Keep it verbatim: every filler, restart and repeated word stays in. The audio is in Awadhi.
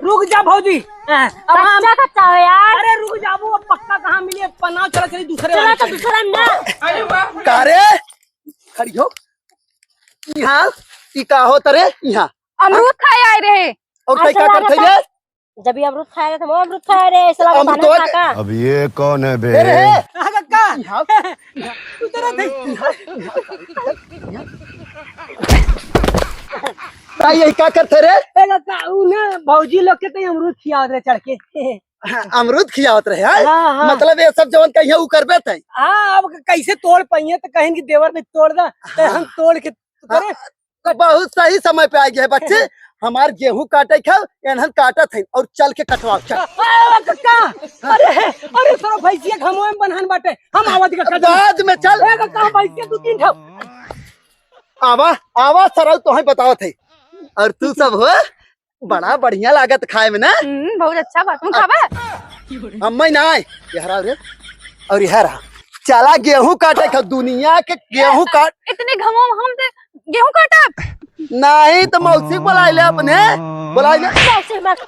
रुक जा भौजी। अब हम कच्चा कच्चा हो यार। अरे रुक जा, वो पक्का कहाँ मिली? अब पन्ना चला चली दूसरे चला वाले तो के। दूसरा ना। का रे? खड़ी हो। यहाँ, ई का होत रे? यहाँ। अमरूद खाए आए रहे। और अच्छा, कई का करत है रे? जब ये अमरूद खाए रहे थे, वो अमरूद खाए रहे, ऐसा लगा अमरूद खाना तो खा का। अब ये कौन है बे? ए रे, हाँ, कक्का। यहाँ। उतरा थे। ताई, यही का करते रे? ए, कक्का, उन्हें भौजी लोग के तो अमरूद खियावत रहे चढ़ के। हाँ, अमरूद खियावत रहे, हाँ? हाँ, हाँ। मतलब ये सब जवन कहिए उ करबे तई। हाँ, अब कैसे तोड़ पाइए तो कहें कि देवर ने तोड़ दा, तो हाँ। हम तोड़ के हाँ, करे। तो बहुत सही समय पे आ गया है बच्चे। हमार गेहूं काटे खाओ, एनहन काटत है और चल के कटवाओ, चल। आ, कक्का, अरे, अरे, सारा भैंसिया घमोए में बन्हन बाटे, हम आवा दी कक्का। बाद में चल। ए, कक्का, भैंसिया दू तीन ठो। आवा, आवा, सरऊ तोहे बतावत है। और तू सब हो, बड़ा बढ़िया लागत खाए में ना। हम्म, बहुत अच्छा बा। तुम खाबा? अम्मा ना आए, यहरा रे, और यहरा। चला गेहूं काटे खाओ, दुनिया के गेहूं काट। इतने घमोए में हम ते गेहूं काटब? नहीं तो मौसी बुलाई ले अपने, बुलाई ले। मौसी मत।